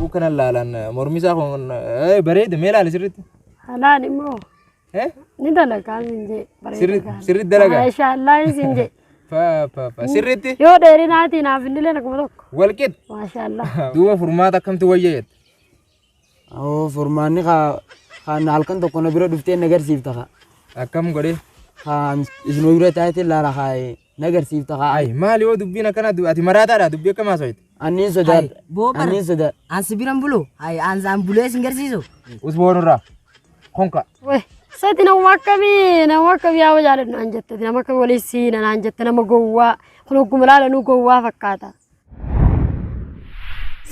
Hogguu kana laalan mormi isaa kun bareeda mee laali sirriitti. Halaan immoo Eh? ni dalagaa siin jee. Bareeda gaara. Sirriitti dalagaa? Maashaallah siin jee. Fa fa fa sirriitti Yoo dheerinaatiin naaf innillee akkuma tokko. walqixa. Maashaallah. Duuba furmaata akkamtu wayya jette? Oo furmaanni kaa halkan tokko na bira dhuftee na agarsiifta kaa. Akkam godhee? Kaa isinoo bira taa'eetiin laala kaa na agarsiifta kaa. Ay maali yoo dubbiin akkana ati maraataadha dubbii akkam haasofte? Anniin sodaadha. Boo bara. Anniin sodaadha. An si biran bulu. Hay an an bulee sin garsiisu. Usboonurraa konka. Weh, sati nama akkamii nama akkamii yaa jaaladhu naan jette nama akkamii walii siina naan jette nama gowwaa kun hogguma laalanuu gowwaa fakkaata.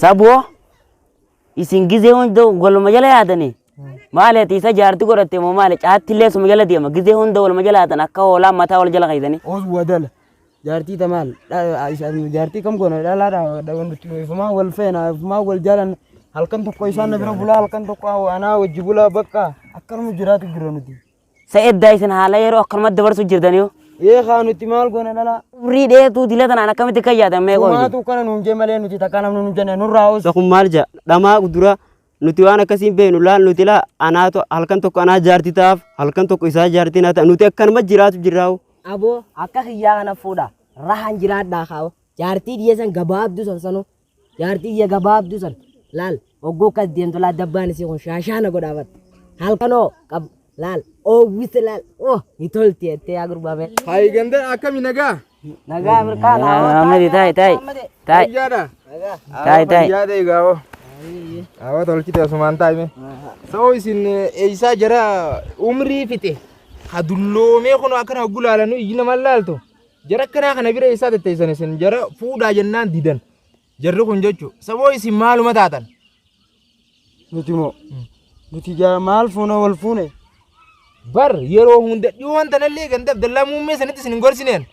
Saboo isin gizee hunda waluma jala yaadanii maali ati isa jaarti godhatte moo maali caatti illee suma jala deema gizee hunda waluma jala yaadan akka hoolaa mataa wal jala keessanii. Os wadala. Jaartii ta maal? Jaartii kam goona dhalaadha nuti ifumaa wal feena ifumaa wal jaalan halkan tokko isaan na bira bulaa halkan tokko anaa wajji bulaa bakka akkanuma jiraatu jira nuti. Sa eddaa isin haala yeroo akkanumatti dabarsu jirtanii Ee kaa nuti maal goona dhalaa? Umrii dheertuu dila tanaan akkamitti kan yaatan mee qoyyi. Sumaatu kana nuun jee malee nuti takka namni nuun jenne nurraa os. Isa kun maal jedha dhamaa dura nuti waan akkasii hin beeknu laal nuti laa anaatu halkan tokko anaa jaartii ta'aaf halkan tokko isaa jaartii naa ta'a nuti akkanuma jiraatu jirraawu. Aboo akka kiyyaa kana fuudha. Rahan jiraadhaa kaa'u. Jaartii dhiyeessan gabaabduu san sanuu. Jaartii iyya gabaabduu san laal hogguu akkas deemtu laal dabbaan isii kun shaashaana godhaafat. Halkanoo qab laal oowwise laal oh ni tolti jettee yaa gurbaa mee. Hayi ganda akkami nagaa? Nagaa mirkaan Ahmadi taa'i taa'i taa'i Fayyaadha. taa'i taa'i. Fayyaadha egaa hoo. Awwa tolchite asumaan taa'ime. Sa'oo isin eeysaa jara umrii fixe. Ha dulloomee kun akkana hogguu laalanu iyyi naman laaltu. Jara akkanaa kana bira eessaa tetteessan isin jara fuudhaa jennaan didan. Jarri kun jechu saboo isin maaluma taatan? Nuti moo nuti maal fuuna wal fuune? Bar yeroo hunda dhiyoon tanallee ganda Abdallaa muummee sanitti isin hin gorsineen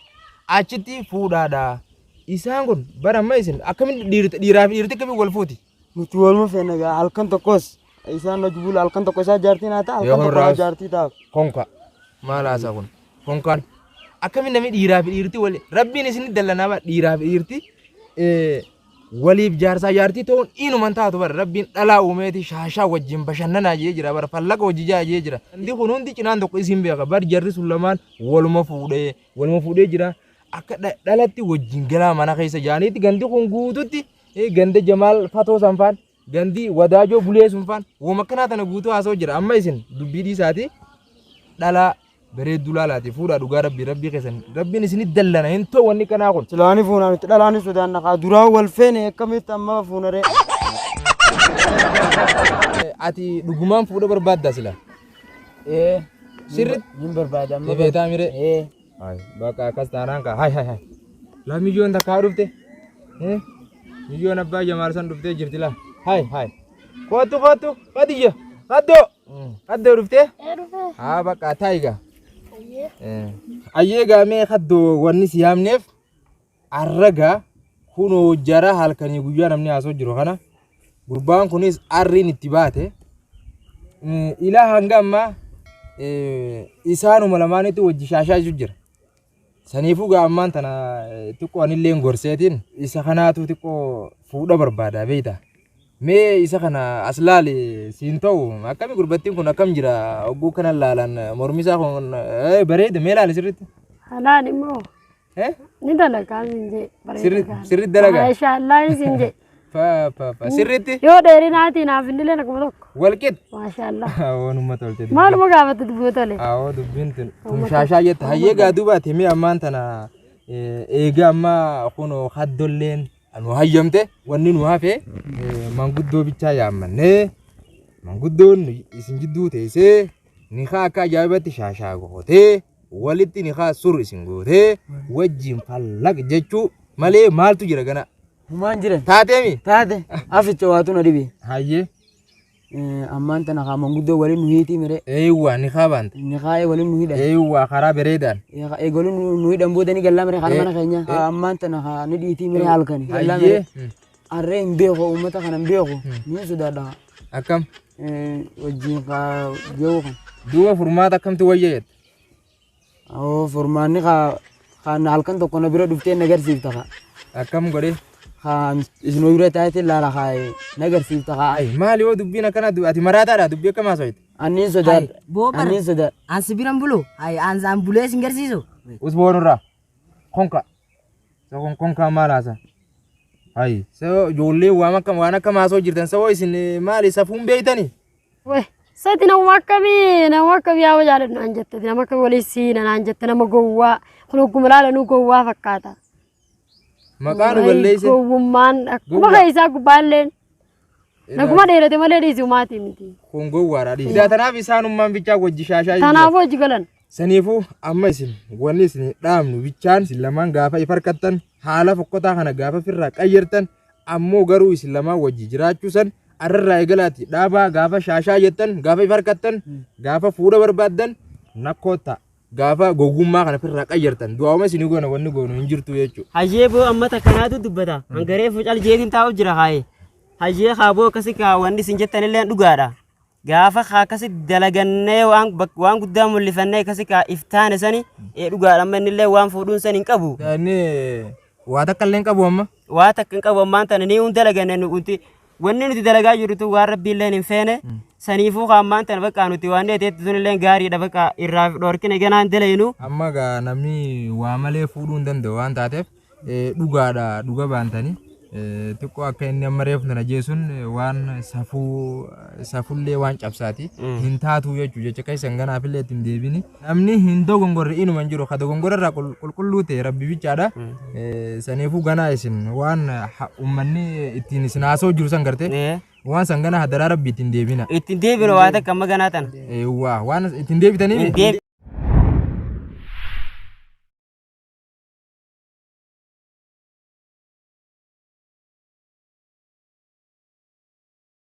achitti fuudhaadha. Isaan kun bara amma isin akkamitti dhiiraa fi dhiirti akkamiin wal fuuti? Nuti waluma feena gaa halkan tokkos isaan hojii bula halkan tokko isaa jaartii naa ta'a halkan tokko naa jaartii ta'a. Konka maal haasaa kun konkaan akkamiin namni dhiiraa fi dhiirti wal rabbiin isin dallanaa bara dhiiraa fi dhiirti waliif jaarsaa jaartii ta'uun inuman taatu bara rabbiin dhalaa uumeeti shaashaa wajjin bashannanaa jee jira bara fallaqa hojii jaa jee jira. Wanti kun hundi cinaan tokko isin beeka bar jarri sun lamaan waluma fuudhee waluma fuudhee jira akka dhalatti wajjin galaa mana keessa jaaniitti gandi kun guututti ganda Jamaal Fatoo sanfaan gandi Wadaajoo Bulee sunfaan wama akkanaa tana guutuu haasa'u jira amma isin dubbii dhiisaati dhalaa bareedduu laalaati fuudhaa dhugaa rabbii rabbii keessan rabbiin isinit dallana hin ta'u wanni kanaa kun. Silaani fuunaa nuti dhalaani sodaanna kaa duraa wal feene akkamitti amma fuuna ree. Ati dhugumaan fuudha barbaadda sila. Ee. Sirriitti. Hin barbaada amma. Ni feetaa miree. Ee. Hay bakka akkas taanaan kaa hay hay hay. Laa miyyoon takkaa dhufte. Miyyoon abbaa Jamaal san dhuftee jirti laa. Hay hay. Kottu kottu Khadija Khaddoo. Khaddoo dhuftee? Ee dhufee. Haa bakka taa'i gaa. Ayyee gaa mee Khaddoo wanni si yaamneef arra gaa kunoo jara halkanii guyyaa namni haasoo jiru kana gurbaan kunis arriin itti baate ilaa hanga ammaa isaanuma lamaanitti wajji shaashaa jira. Saniifuu gaa ammaan tana xiqqoo anilleen gorseetiin isa kanaatu xiqqoo fuudha barbaada beekta. Mee isa kana as laali siin ta'u akkami gurbattiin kun akkam jira hogguu kana laalan mormi isaa kun bareeda mee laali sirriitti. Halaan immoo Eh? ni dalagaa siin jee. Bareeda gaara. Sirriitti dalagaa? Maashaallah siin jee. Fa fa fa sirriitti Yoo dheerinaatiin naaf innillee akkuma tokko. walqixa. Maashaallah. Waanuma tolte dubbiin. Maaluma gaafatte dubbii tole. Awoo dubbiin tun tumshaashaa jette hayyee gaa duubaati mee ammaan tana eega amma kunoo haddolleen nu hayyamte wanni nu hafe manguddoo bichaa yaammannee manguddoon isin jidduu teessee nikaa akka ajaa'ibatti shaashaa gootee walitti nikaa sur isin gootee wajjin fallaq jechuu malee maaltu jira gana. Humaan jiran. Taateemi? Taate aficha waatu na dhibe. Hayyee. Ammaan tana kaa manguddoo waliin nu hiitii mire. Eewwa nikaa baante. Nikaa'ee waliin nu hidhan. Eewwa karaa bareedaan. Eega waliin nu hidhan booda ni gallaa mire kana mana keenya. Ammaan tana kaa ni dhiitii mire halkani. Gallaa mire. Harree hin beeku uummata kana hin beeku. Ni sodaadha. Akkam? Wajjin kaa jeewu kan. Duuba furmaata akkamtu wayya jette? Oo furmaanni kaa kaan halkan tokko na bira dhuftee na agarsiifta kaa. Akkam godhee? Haa isin bira taa'eetiin laala haa nagarsiifta haa. Ay maali yoo dubbiin akkana ati maraataadha dubbii akkam haasawite. Anniin sodaadha. Boo bara. Anniin sodaadha. An si biran bulu. Hay an an bulee sin garsiisu. Usboonurraa konka. So kon konkaa maal haasa? Ay so ijoollee waan akka waan akka haasoo jirtan soo isin maali safuun beeytani? Weh, sati nama akkamii nama akkamii yaa jaaladhu naan jette nama akkamii walii siina naan jette nama gowwaa kun hogguma laalanuu gowwaa fakkaata. Maqaa nu balleesse. Gowwummaan akkuma keessaa gubbaalleen naguma dheerate malee dhiisi umaatii miti. Kun gowwaadha dhiisi. Tanaaf isaanummaan bichaa wajji shaashaa jiru. Tanaafuu hojii galan. Saniifuu amma isin wanni isin dhaamnu bichaan isin lamaan gaafa if harkattan haala fokkotaa kana gaafa firraa qayyartan ammoo garuu isin lamaan wajji jiraachuu san arrarraa eegalaati dhaabaa gaafa shaashaa jettan gaafa if harkattan gaafa fuudha barbaaddan nakkoota gaafa gowwummaa kana firraa qayyartan du'aawuma isinii goona wanni goonu hin jirtu jechuudha. Hayyee boo amma takkanaatu dubbata. Hangaree fucal jeetiin taa'u jira haaye. Hayyee haa boo akkasi kaa wanni isin jettanillee dhugaadha. Gaafa haa akkasi dalagannee waan waan guddaa mul'ifannee akkasi kaa iftaane sani dhugaadha amma innillee waan fuudhuun san hin qabu. Inni waa takka illee hin qabu amma. Waa takka hin qabu ammaan tana ni hun dalaganne nuti wanni nuti dalagaa jirtu waan rabbiillee hin feene saniifuu kaa ammaan tana bakka nuti waan dheeteetti sunillee gaariidha bakka irraa dhorkine ganaan dalaynu. Amma gaa namni waa malee fuudhuu hin danda'u waan taateef dhugaadha dhuga baantanii xiqqoo akka inni amma reefu tana jeesun waan safuu safullee waan cabsaati hin taatu jechuu jecha keessan ganaafillee ittiin deebini. Namni hin dogongorre inuma hin jiru ka dogongora irraa qulqulluu ta'e rabbi bichaadha. Saniifuu ganaa isin waan uummanni ittiin isin haasa'u jiru san gartee waan san ganaa hadaraa rabbi ittiin deebina. Ittiin deebinu waa takka amma ganaa tana. Waa waan ittiin deebitanii. Hin deebi.